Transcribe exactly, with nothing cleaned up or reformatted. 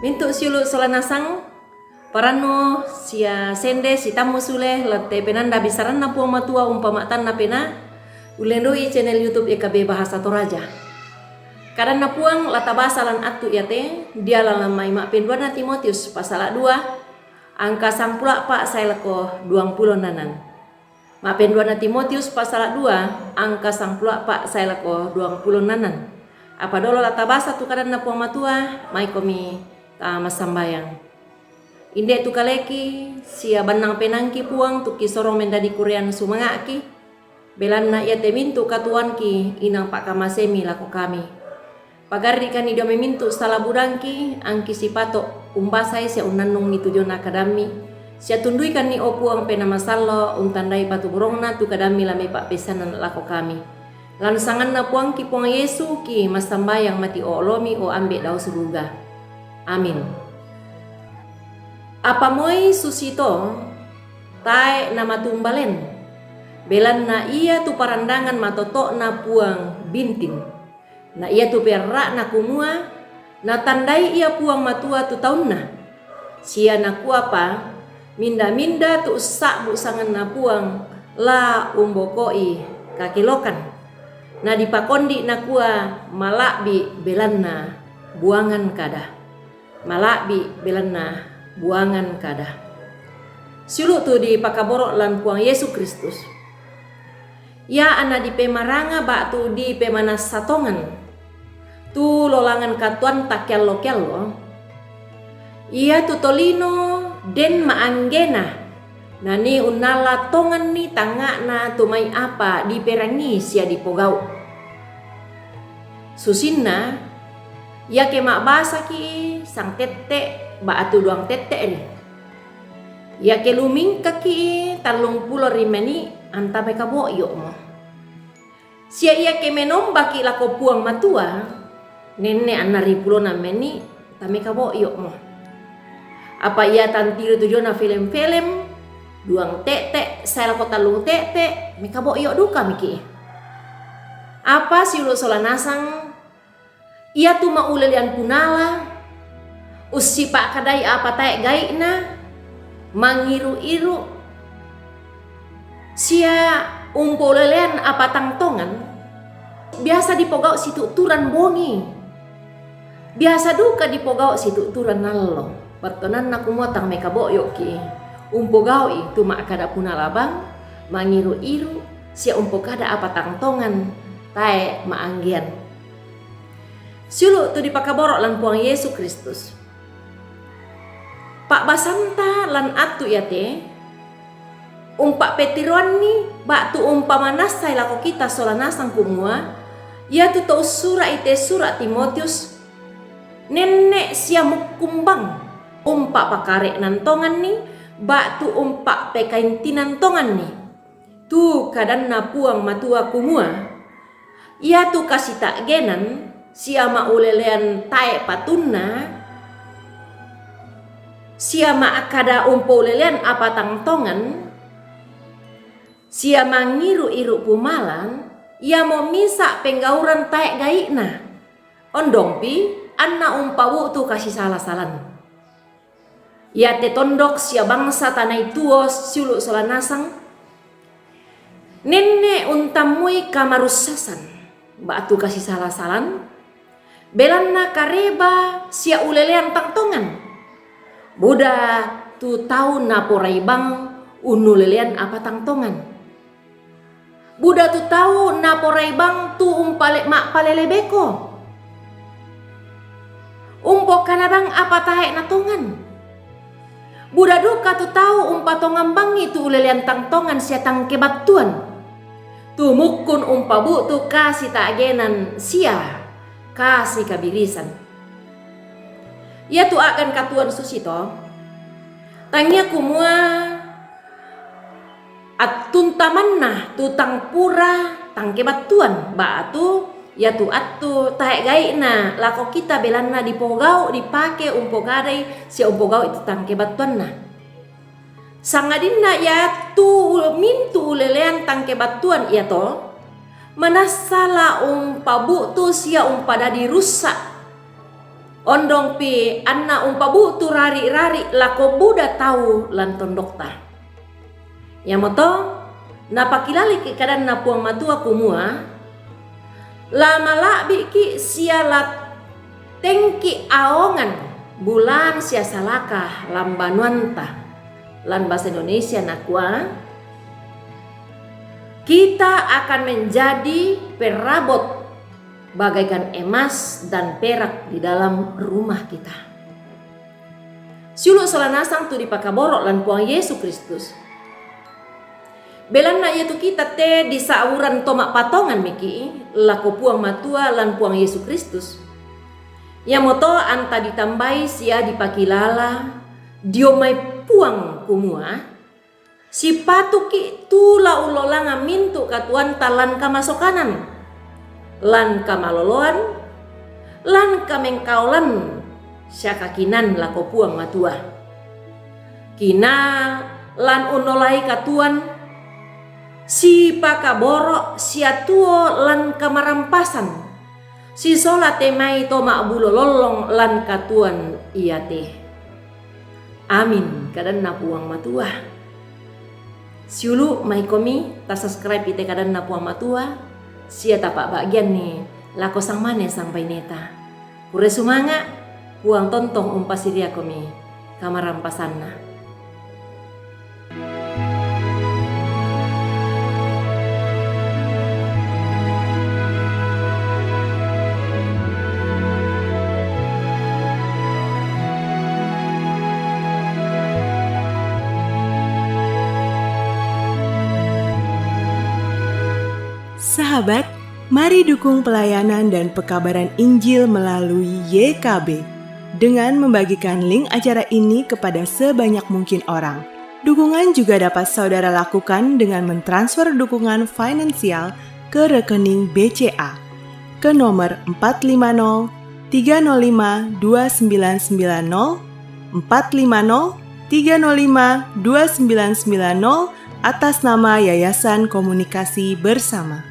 Mintu' siulu' sola nasang, parannu sia sende sitammu sule lan te penanda bisaranna Puang Matua umpama'tanna penaa, ullendu'i channel YouTube E K B Bahasa Toraja. Kadanna Puang la tabasa lan attu iate, diala lan mai ma'penduanna Timotius pasala dua, angka sangpulo a'pa' sae lako duangpulo nnanan. Ma'penduanna Timotius pasala dua, angka sangpulo a'pa' sae lako duangpulo nnanan. Apa dolo la tabasa tu kadanna Puang Matua, maikomi ta massambayang. Inde tu kaleki, sia bannang penaangki Puang, tu kisorong mendadi kurean sumanga'ki, belanna iate mintu' katuoangki inang pa'kamasemi lako kami. Pagarri'kanni dio mai mintu' sala budangki, angki sipato' umbasai sia unnannungi tu diona kadammi, sia tunduikanni, o Puang, Penaa Masallo', untandai patuburongna tu kadammi la mipa'peissanan lako kami. Lan sanganna Puangki Puang Yesu ki massambayang mati' olomi, o Ambe' dao suruga. Amin. Apa moi susito, tae' namatumbalen, belanna ia tu parandangan matoto'na Puang bintin. Na iatu pearra'na kumua, natandai ia Puang Matua tu taunna. Sia nakuapa, minda-minda tu ussa'bu sanganna Puang la umboko'i kakelokan. Na dipakondi' nakua, mala'bi' belanna buangan kada. Mala'bi' belanna buangan kada. Siulu' tu dipakaboro' lan Puang Yesu Kristus. Ia anna dipemaranga ba'tu dipemanassa tongan tu lolangan katuoanta keallo-keallo, iatu tolino den ma'anggena, nanii unnala tonganni tangnga'na tu mai apa diperangii sia dipogau'. Susinna, iake ma'basaki sangtette' ba'tu duang tette'ri. Iake lumingkaki tallungpulo ri meni', anta mekabo'yo'mo. Sia iake menombaki lako Puang Matua, nenne' anna ripulona meni', anta mekabo'yo'mo. Apa ia tantiru tu diona felem-felem, duang tette' sae lako tallung tette', mekabo'yo' dukamiki. Apa siulu' sola nasang, iatu ma'ulelean punala, ussipa'kadai apa tae' gai'na, mangiru-iru, sia umpoulelean apa tang tongan, biasa dipogau' situ'turan bongi, biasa duka dipogau' situ'turan allo. Battuananna kumua tang mekabo'yo'ki umpogau'i tu ma'kada punala bang, mangiru-iru, sia umpokada apa tang tongan tae' ma'anggean. Siulu' tu dipakaboro' lan Puang Yesu Kristus. Pa'basanta lan attu iate umpa'petiroanni ba'tu umpamanassai lako kita sola nasang kumua, iatu to ussura'i te sura' Timotius, nenne' sia mukkumbang, umpa'pakare'nan tonganni ba'tu umpa'pekaintinan tonganni tu kadanna Puang Matua kumua, iatu kasita'genan sia ma'ulelean tae' patunna, sia ma'kada umpoulelean apa tang tongan, sia mangiru-iru pumalan, iamo misa' penggauran tae' gai'na. Ondongpi anna umpabu'tu kasisala-salan. Iate tondok sia bangsa tanai tuo siulu' sola nasang, nenne' untammui kamarussasan ba'tu kasisala-salan, belanna kareba sia ulelean tang tongan. Buda tu tau naporai bang unnulelean apa tang tongan. Buda tu tau naporai bang tu umpale-, ma'palele beko. Umpokana bang apa tae' natongan. Buda duka tu tau umpatongan bangi tu ulelean tang tongan sia tang kebattuan. Tumukkun umpabu'tu kasita'genan sia kasikabirisan. Iatu a'gan katuoan susito, tangia kumua attuntamanna tu tang pura tang kebattuan, ba'tu iatu attu tae' gai'na lako kita belanna dipogau', dipake umpokadai sia umpogau'i tu tang kebattuanna. Sangadinna iatu mintu' ulelean tang kebattuan iato, manassa la umpabu'tu sia umpadadi russa'. Ondong pi anna umpabu'tu rari-rari lako buda tau lan tondokta. Iamoto, napakilala ki' kadanNa Puang Matua kumua, la mala'bi' ki' sia la tengki' aongan bulaan sia salaka lan banuanta. Lan bahasa Indonesia nakua, kita akan menjadi perabot bagaikan emas dan perak di dalam rumah kita. Siulu' sola nasang tu dipakaboro' lan Puang Yesu Kristus. Belanna iatu kita te disa'buran to ma'patongan meki' lako Puang Matua lan Puang Yesu Kristus. Iamoto anta ditambai sia dipakilala dio mai Puang kumua, sipatuki' tu la ullolangan mintu' katuoanta lan kamasokanan, lan kamaloloan, lan kamengkaolan sia kakinaan lako Puang Matua. Kinaa lan unnolai katuoan, sipakaboro' sia tuo lan kamarampasan, sisola te mai to ma'bulo lollong lan katuoan iate. Amin, kadanNa Puang Matua. Siulu' maikomi tasubscribe i te kadanNa Puang Matua, sia tapa'ba'gianni lako sangmane sangbaineta. Kurre sumanga', Puang tontong umpasiriakomi kamarampasanna. Sahabat, mari dukung pelayanan dan pekabaran Injil melalui Y K B dengan membagikan link acara ini kepada sebanyak mungkin orang. Dukungan juga dapat saudara lakukan dengan mentransfer dukungan finansial ke rekening B C A ke nomor empat lima nol tiga nol lima dua sembilan sembilan nol, empat lima nol tiga nol lima dua sembilan sembilan nol, atas nama Yayasan Komunikasi Bersama.